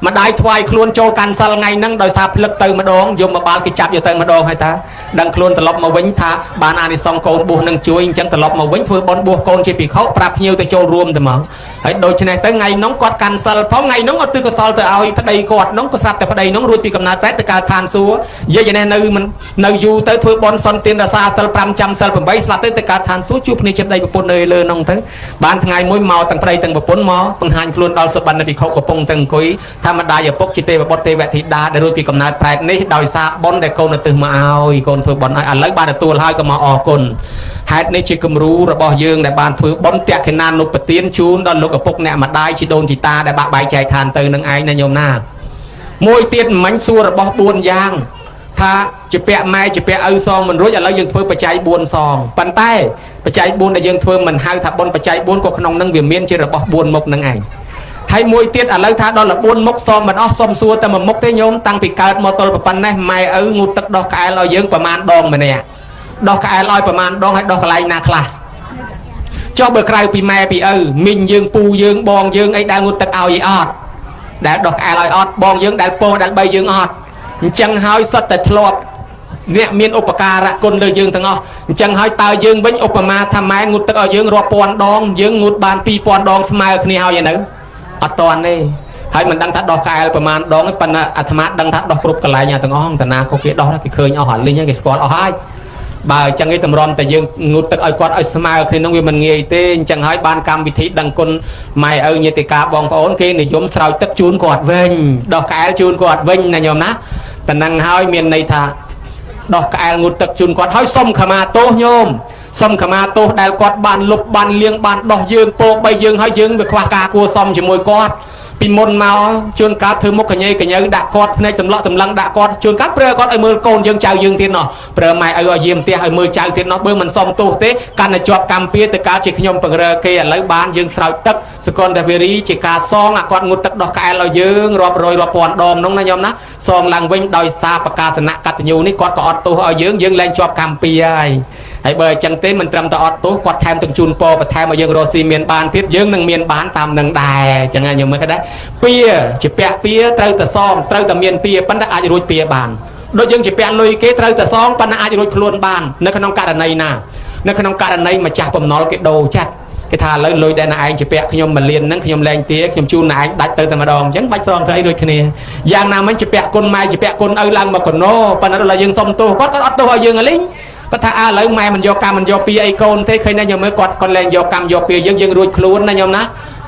ម្ដាយថ្វាយខ្លួនចូលកាន់សិលថ្ងៃហ្នឹងដោយសារភ្លឹកទៅម្ដងយមបាលគេចាប់យកទៅម្ដងហើយតាដឹងខ្លួនត្រឡប់មកវិញថាបានអានិសង្សកូនបួសនឹងជួយអញ្ចឹងត្រឡប់មកវិញធ្វើបន់បួសកូនជាភិក្ខុប្រាប់ភ្ញៀវទៅចូលរួមទៅហ្មងហើយដូច្នេះទៅថ្ងៃហ្នឹងគាត់កាន់សិលផងថ្ងៃហ្នឹងអត់ទិកុសលទៅឲ្យប្តីគាត់ហ្នឹងក៏ស្រាប់តែប្តីហ្នឹងរួចពីកំណើតប្រែតទៅកើត ឋានសួគ៌យាយឯនេះនៅមិននៅយូរទៅធ្វើបន់សុនទានរសាសិល5ចាំសិល8ស្លាប់ទៅទៅកើតឋានសួគ៌ជួបគ្នាចិត្តដីប្រពន្ធនៅលើនោះទៅបានថ្ងៃមួយមកទាំងប្តីទាំងប្រពន្ធមកបង្ហាញខ្លួនដល់សុបិនភិក្ខុកំពុងតែអង្គុយធម្មតាយពុកជាទេវបុត្រទេវធីតាដែលរួចពីកំណើតប្រែតនេះដោយសារបន់ដែលកូនឧទ្ទិសមកឲ្យកូនធ្វើបន់ឲ្យឥឡូវបានទទួលហើយក៏មកអរគុណហេតុនេះជាគំរូរបស់យើងដែលបានធ្វើបន់តក្កណានុបទានជូនដល់លោកឪពុកអ្នកម្ដាយជីដូនជីតាដែលបាក់បែកចែកឋានទៅនឹងឯងណាញោមណាមួយទៀតមិញសួររបស់4យ៉ាងថាជាពាក់ម៉ែជាពាក់ឪសងមិនរួចឥឡូវយើងធ្វើបច្ច័យ4សងប៉ុន្តែបច្ច័យ4ដែលយើងធ្វើមិនហៅថាបុណ្យបច្ច័យ4ក៏ក្នុងនឹងវាមានជារបស់4មុខនឹងឯងហើយមួយទៀតឥឡូវថាដល់4មុខសមមិនអស់សុំសួរតែមួយមុខទេញោមតាំងពីកើតមកទល់ប៉ុណ្ណេះម៉ែឪងូតទឹកដោះក្អែលឲ្យយើងប្រមាណដងម្នាក់ដោះក្អែលឲ្យប្រមាណដងឲ្យដោះកន្លែងណាខ្លះចុះបើក្រៅពីម៉ែពីឪមីងយើងពូយើងបងយើងអីដែលងូតទឹកឲ្យអីអត់ដែលដោះក្អែលឲ្យអត់បងយើងដែលពោដែលបីយើងអត់អញ្ចឹងហើយសុទ្ធតែធ្លាប់អ្នកមានឧបការៈគុណលើយើងទាំងអស់អញ្ចឹងហើយតើយើងវិញឧបមាថាម៉ែងូតទឹកឲ្យយើងរាប់ពាន់ដងយើងងូតបាន2000ដងស្មើគ្នាហើយឯនៅអត់តាន់ទេហើយមិនដឹងថាដោះកែលប្រមាណដងប៉ុន្តែអាត្មាដឹងថាដោះគ្រប់កន្លែងទាំងអស់តាណាក៏គេដោះគេឃើញអស់អាលីងគេស្គាល់អស់ហើយបើអញ្ចឹងឯងតម្រាំតែយើងងូតទឹកឲ្យគាត់ឲ្យស្មើគ្នានឹងវាមិនងាយទេអញ្ចឹងហើយបានកម្មវិធីដឹងគុណម៉ែឪញាតិកាបងប្អូនគេនិយមស្រោចទឹកជូនគាត់វិញដោះកែលជូនគាត់វិញណាញោមណាប៉ណ្ណឹងហើយមានន័យថាដោះក្អែលងូតទឹកជូនគាត់ហើយសុំខមាទោសញោមសុំខមាទោសដែលគាត់បានលុបបានលៀងបានដោះយើងពោបីយើងហើយយើងវាខ្វះការគួសមជាមួយគាត់ពីមុនមកជួនកាលធ្វើមុខកញ៉ៃកញើដាក់គាត់ភ្នែកសម្លក់សម្លឹងដាក់គាត់ជួនកាលប្រើគាត់ឲ្យមើលកូនយើងចៅយើងទៀតណោះប្រើម៉ែឪឲ្យយាមផ្ទះឲ្យមើលចៅទៀតណោះបើមិនសុំទោសទេកាន់តែជាប់កម្មពៀទៅកើតជាខ្ញុំពង្រើគេឥឡូវបានយើងស្រោចទឹកសកលតាវិរីជាការសងអាគាត់ងូតទឹកដោះក្អែលឲ្យយើងរាប់រយរាប់ពាន់ដងនោះណាញោមណាសងឡើងវិញដោយសារប្រកាសនៈកតញ្ញូនេះគាត់ក៏អត់ទោសឲ្យយើងយើងលែងជាប់កម្មពៀហើយហើយបើអញ្ចឹងទេមិនត្រឹមតែអត់ទោសគាត់ថែមទាំងជូនពរបន្ថែមឲ្យយើងរស់ស៊ីមានបានទៀតយើងនឹងមានបានតាមនឹងដែរអញ្ចឹងញោមមើលឃើញដែរពៀជាពាក់ពៀត្រូវតែសងត្រូវតែមានពៀប៉ុន្តែអាចរួចពៀបានដូចយើងជាពាក់លុយគេត្រូវតែសងប៉ុន្តែអាចរួចខ្លួនបាននៅក្នុងករណីណានៅក្នុងករណីម្ចាស់បំណុលគេដូរចាត់គេថាឥឡូវលុយដែលណែឯងជាពាក់ខ្ញុំមួយលានហ្នឹងខ្ញុំលែងទាខ្ញុំជូនណែឯងដាច់ទៅតែម្ដងអញ្ចឹងបាច់សងធ្វើអីដូចគ្នាយ៉ាងណាមិញជាពាក់គុណម៉ែជាពាក់គុណឪឡើងមកកណោប៉ុន្តែដល់យើងសុំទោសគាត់គាត់អត់ទោសឲ្យយើងអលីងគាត់ថាឥឡូវម៉ែមិនយកកម្មមិនយកពីអីកូនទេឃើញណាញោមមើលគាត់គាត់លែងយកកម្មយកពីយើងយើងរួចខ្លួនណាញោមណ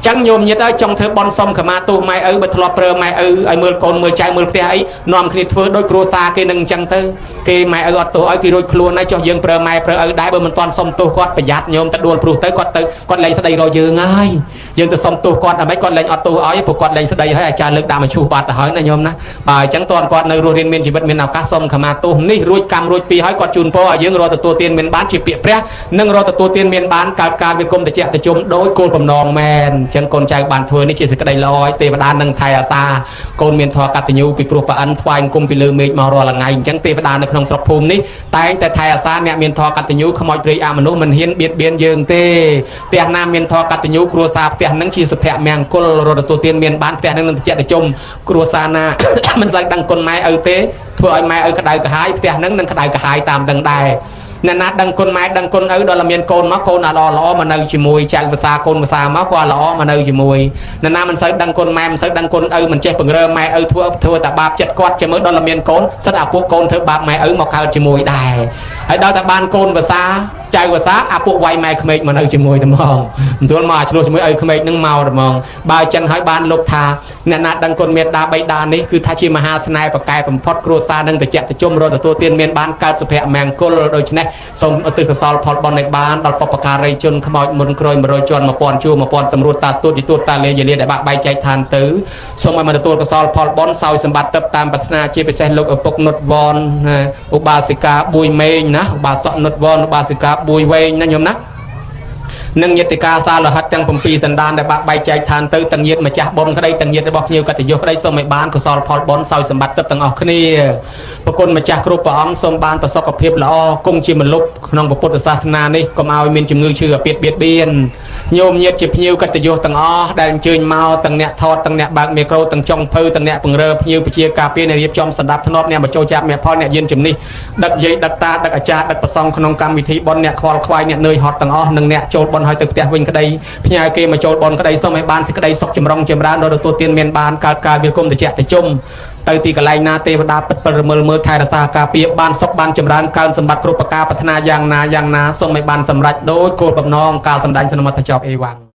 ាចឹងញោមញាតឲ្យចង់ធ្វើបន់សុំខមាទោសម៉ែឪបើធ្លាប់ប្រើម៉ែឪឲ្យមើលកូនមើលចៅមើលផ្ទះអីនាំគ្នាធ្វើដោយគ្រួសារគេនឹងអញ្ចឹងទៅគេម៉ែឪអត់ទោសឲ្យគេរួចខ្លួនហើយចុះយើងប្រើម៉ែប្រើឪដែរបើមិនទាន់សុំទោសគាត់ប្រយ័ត្នញោមទៅដួលព្រោះទៅគាត់ទៅគាត់លែងស្ដីរកយើងហើយយើងទៅសុំទោសគាត់ដើម្បីគាត់លែងអត់ទោសឲ្យព្រោះគាត់លែងស្ដីហើយអាចារ្យលើកដាក់មកឈូសបាត់ទៅហើយណាញោមណាបើអញ្ចឹងតន់គាត់នៅរស់រៀនមានជីវិតមានឱកាសសុំខមាទោសនេះរួចកម្មរួចពីហើយគាត់ជូនពរឲ្យយើងរកទទួលទានមានបានជាពាក្យព្រះនិងរកទទួលទានមានបានកើតការវិគមតិចតិជុំដោយគោលបំណងមែនអញ្ចឹងកូនចៅបានធ្វើនេះជាសេចក្តីល្អឲ្យទេវតានិងថែអាសាកូនមានធម៌កតញ្ញូពីព្រោះប្រអិនថ្វាយអង្គមពីលើមេឃមករាល់ថ្ងៃអញ្ចឹងទេវតានៅក្នុងស្រុកភូមិនេះតែងតែថែអាសាអ្នកមានធម៌កតញ្ញូខ្មោចព្រៃអមនុស្សមិនហ៊ានបៀតបៀនយើងទេផ្ទះណាមានធម៌កតញ្ញូគ្រួសារផ្ទះនឹងជាសុភមង្គលរកទទួលទានមានបានផ្ទះនឹងនឹងតិចតិជុំគ្រួសារណា មិនសូវដឹងគុណម៉ែឪទេធ្វើឲ្យម៉ែឪក្តៅក្រហាយផ្ទះនឹងនឹងក្តៅក្រហាយតាមដឹងដែរអ្នកណាដឹងគុណម៉ែដឹងគុណឪដល់តែមានកូនមកកូនអាល្អល្អមកនៅជាមួយចៅភាសាកូនភាសាមកក៏ល្អមកនៅជាមួយអ្នកណាមិនសូវដឹងគុណម៉ែមិនសូវដឹងគុណឪមិនចេះពង្រើម៉ែឪធ្វើតែបាបចិត្តគាត់ចាំមើលដល់តែមានកូនសិតអាពួកកូនធ្វើបាបម៉ែឪមកកើតជាមួយដែរហើយដល់តែបានកូនភាសាចៅភាសាអាពួកវាយម៉ែក្មេកមកនៅជាមួយតែហ្មងមិនស្រួលមកអាឆ្លោះជាមួយឪក្មេកនឹងមកតែហ្មងបើអញ្ចឹងហើយបានលោកថាអ្នកណាដឹងគុណមេត្តាបិតានេះគឺថាជាមហាស្នេហ៍ប្រកែបំផុតគ្រួសារនឹងតិចតិជុំរកទទួលទានមានបានកើតសុភមង្គលដូច្នេះសូមឧទ្ទិសកុសលផលបុណ្យឲ្យបានដល់បុព្វការីជនខ្មោចមុនក្រោយ100ជាន់1000ជួរ1000តម្រួតតាទួតយទួតតាលេយលាដែលបាក់បែកចែកឋានទៅសូមឲ្យមកទទួលកុសលផលបុណ្យសោយសម្បត្តិទឹកតាមប្រាថ្នាជាពិសេសលោកឪពុកនុតវនឧបាសិកាបួយមេងណាឧបាសកនុតវនឧបាសិកាបួយវែងណាញោមណានិងញាតិកាសាលោហិតទាំង7សន្តានដែលបាក់បែកចែកឋានទៅទាំងញាតិម្ចាស់បុណ្យក្តីទាំងញាតិរបស់ភ្ញៀវកតញ្ញូក្តីសូមឲ្យបានកុសលផលបុណ្យសោយសម្បត្តិទឹកទាំងអស់គ្នាប្រគុណម្ចាស់គ្រប់ព្រះអង្គសូមបានប្រសុខភាពល្អគង់ជាមលុបក្នុងពុទ្ធសាសនានេះកុំឲ្យមានជំងឺឈឺអាពាធបៀតបៀនញោមញាតិជាភ្ញៀវកតញ្ញូទាំងអស់ដែលអញ្ជើញមកទាំងអ្នកថតទាំងអ្នកបើកមីក្រូទាំងចុងភៅទាំងអ្នកពង្រើភ្ញៀវពជាការពារអ្នករៀបចំសម្ដាប់ធ្នាប់អ្នកបញ្ចូលចាប់អ្នកផលអ្នកយានជំនិះដឹកយាយដឹកតាដឹកអាចារ្យដឹកប្រសង់ក្នុងកម្មវិធីបុណ្យអ្នកខ្វល់ខ្វាយអ្នកនឿយហត់ទាំងអស់និងអ្នកចូលបុណ្យឲ្យទៅផ្ទះវិញក្តីផ្ញើគេមកចូលបុណ្យក្តីសូមឲ្យបានសេចក្តីសុខចម្រុងចម្រើនដល់ទទួលទានមានបានកើតការវិលគុំតិចតិជុំ ទៅទីកន្លែងណាទេវតាពិតពិលរមិលមើលថែរក្សាការពារបានសុខបានចម្រើនកើនសម្បត្តិគ្រប់ប្រការប្រាថ្នាយ៉ាងណាយ៉ាងណាសូមឲ្យបានសម្រេចដោយគោលបំណងការសម្ដែងសន្មតចប់អេវ៉ាំង។